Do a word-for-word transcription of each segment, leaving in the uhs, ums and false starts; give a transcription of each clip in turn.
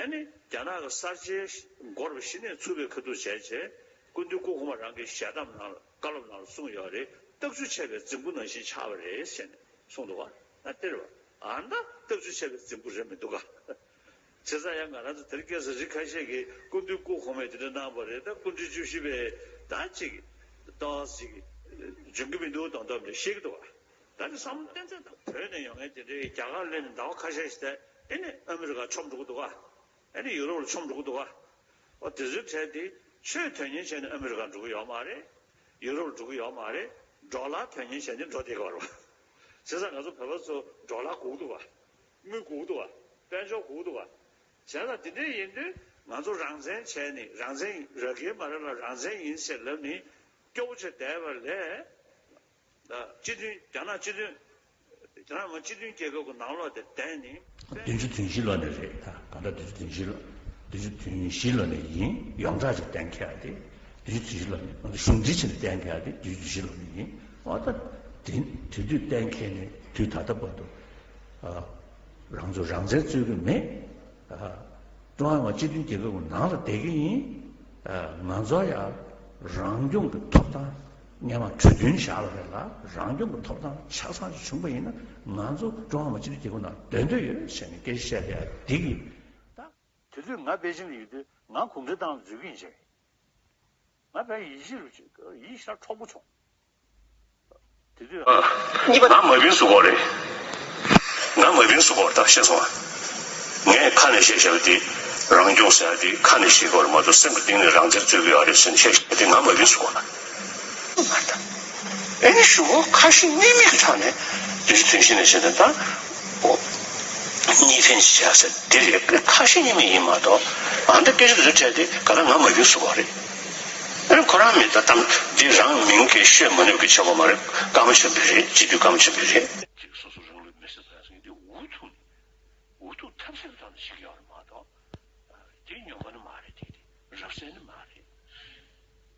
ཨ་ནི་རྒྱ་ནག་གི་གསར་བརྗེའི་འགོ་རུ་གཞི་ནས་ཚུགས་པའི་ཁ་ཐུག་བྱས་བྱས། སྐུ་མདུན་སྐུ་གོང་མ་རང་གི་ཞལ་གདམས་ནང་ལ་བཀའ་སློབ་ནང་ལ་གསུངས་ཡོད་རེད། སྟག་ཚུ་ཆད་པའི་རྫིང་བུ་ནང་བཞིན་ཆགས་པ་རེད་ཟེར་ནས་གསུངས་འདུག་ག་ཨ་དེ་རེད་བ། ཨ་ད་སྟག་ཚུ་ཆད་པའི་རྫིང་བུ་རེད་མི་འདུག་ག་བྱས་ཙང་ཡང་ང་རང་ཚོ་དེར་སྐྱེས་ས་རིགས་ཁ་ཤས་ཀྱིས་སྐུ་མདུན་སྐུ་གོང་མས་དེ་འདྲ་གནང་བ་རེད། ད་སྐུ་ཕྲེང་བཅུ་བཞི་པས་ད་ཅིག་ཏོག་ཙམ་ཅིག་འཇོན་གྱི་མི་འདུག་གདོང་གདོང་འདྲ་བཤད་ཀྱི་འདུག་ག་ད་ནི་བསམ་བློ་གཏན་ཚད་དང་བོད་ནས་ཡོང་མཁན་དེ་འདྲའི་རྒྱ་གར་སླེབས་ནས་ཟླ་བ་ཁ་ཤས་ཤིག་བསྡད། ཨེ་ནི་ཨ་མི་རི་ཀ་མཆོངས་འགྲོ་གི་འདུག་ག་ཨེ་ནི་ཡུ་རོབ་ལ་མཆོངས་འགྲོ་གི་འདུག་ག་འོ་དེ་ཚོའི་གྲས་དེ་ཆོས་དོན་གཉེར་བྱས་ནས་ཨ་མི་རི་ཀ་འགྲོ་གི་ཡོད་མ་རེད། ཡུ་རོབ་ལ་འགྲོ་གི་ཡོད་མ་རེད། ཌོ་ལར་དོན་གཉེར་བྱས་ནས་འགྲོ་བསྡད་ཀྱི་ཡོད་རེད་བ། བྱས་ཙང་ང་ཚོ་བོད་པ་ཚོ་ཌོ་ལར་དགོས་ཀྱི་འདུག་ག་དངུལ་དགོས་ཀྱི་འདུག་ག་དཔལ་འབྱོར་དགོས་ཀྱི་འདུག་ག་བྱས་ཙང་དེ་འདྲ་ཡིན་དུས་ང་ཚོ་རང་བཙན་བྱས་ནས་རང་བཙན་རག་གི་མ་རེད་ལ་རང་བཙན་ཡིན་ཟེར་ལབ་ནས་སྐྱོ་བོ་བྱས་བསྡད་པ་ལས། སྤྱི་མཐུན་རྒྱ་ནག་སྤྱི་མཐུན། རྒྱ་ནག་མ་སྤྱི་མཐུན་རྒྱལ་ཁབ་ཀྱི་ནང་ལོགས་དེ་བསྡད་ནས། བདུན་ཅུ་དོན་བཞི་ལོ་ནས་རེད། ད་ག་འདྲ་བདུན་ཅུ་དོན་བཞི་ལོ། བདུན་ཅུ་དོན་བཞི་ལོ་ནས་ཡིན། ཡོངས་གྲགས་ཅིག་གཏན་འཁེལ་བ་དེ་བདུན་ཅུ་དོན་བཞི་ལོ་ནས། ང་ཚོ་གཞུང་འབྲེལ་བྱས་ནས་གཏན་འཁེལ་བ་དེ་བདུན་ཅུ་དོན་བཞི་ལོ་ནས་ཡིན། འོ་ད་དེ་དེ་དུས་གཏན་འཁེལ་ནས་དུས་ད་ལྟ་བར་དུ་ཨ་རང་ཚོ་རང་བཙན་རྩོད་ཀྱི་མེད། ཨ་ཀྲུང་ཧྭ་མི་དམངས་སྤྱི་མཐུན་རྒྱལ་ཁབ་ཀྱི་ནང་ལ་བསྡད་ཀྱི་ཡིན། ཨ་ང་ཚོ་ཡང་རང་སྐྱོང་གི་ཐོབ་ཐང་། སྔོན་མ་གྲོས་མཐུན་བཞག་པ་རེད་ལ། རང་སྐྱོང་གི་ཐོབ་ཐང་ཆ་ཚང་ཞིག་བྱུང་པ་ཡིན་ན་ང་ཚོ་ཀྲུང་ཧྭ་མི་དམངས་སྤྱི་མཐུན་རྒྱལ་ཁབ་ནང་སྡོད་འདོད་ཡོད་ཟེར་ནས་སྐད་ཆ་བཤད་བསྡད་ཡ་འདི་གིས། ད་དེ་དུས་ང་པེ་ཅིང་ལ་ཡོད་དུས་ང་གུང་ཁྲན་ཏང་ལ་འཛུལ་གྱི་ཡིན་ཟེར། ང་དཔེ་ཡིད་ཆེས་རུ་ཅིག་ཡིད་ཤར་འཕྲོག་པོ་བྱུང་། དེ་དུས་ཨ། གཉིས་པ་ང་མ་བིན་སུ་གོ་རེད། ང་མ་བིན་སུ་གོ་རེད། ད་ཤེས་སོང་ཨ། ངས་ཁ་ནས་བཤད་བཞག་པ་དེ་རང་སྐྱོང་ཟེར་ཡ་དེ་ཁ་ནས་བཤད་དགོས་རེད་མ་གཏོགས་སེམས་ཀྱི་གཏིང་ནས་རང་བཙན་རྩོད་ཀྱི་ཡོད་རེད་ཟེར་ནས་བཤད་བཞག་པ་དེ་ང་མ་བིན་སུ་གོ་རེད། མ་རེད་ད། ཨེ་ནི་ཞུ་བ་ཁ་ཞེ་གཉིས་མེད་ཀྱི་ཐོག་ནས་དེ་ཚོ་ཐུན་བཞི་ནས་བཤད་དོན་ད། ཨོ། གཉིས་ཕན་བྱས་ཟེར་དེ་རེད། ཁ་ཞེ་གཉིས་མེད་ཡིན་མ་གཏོགས་ཨ་འདི་སྐད་ཆ་དེ་ཚོ་འཕྲད་དེ་ག་ལ་ང་མ་བིན་སུ་གོ་རེད། ཨ་ནི་ཁོ་རང་མི་ད་གཏམ་འདི་རང་མིང་གིས་ཤོད་མ་ནུས་ཀྱི་ཆེ་བ་མ་རེད། སྐར་མ་ཆེན་པོ་རེད། སྤྱི་འཐུས་སྐར་མ་ཆེན་པོ་རེད། ཅིག་སོ་སོ་རང་ལུས་མེར་སྲེག་བཏང་ཡ་ཟེར་མཁན་འདི་འུ་ཐུག་ནས་འུ་ཐུག་ཐབས་ཟད་ཀྱི་ཐོག་ནས་བྱེད་ཀྱི་ཡོད་རེད་མ་གཏོགས། དེ་ཉོན་མོངས་ནི་མ་རེད། དེ་དེ་རབ་གསལ་ནི་མ་རེད།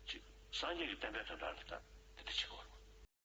ཅིག་སངས་རྒྱས་ཀྱི་བསྟན་པའི་དོན་དག་ལ་ད།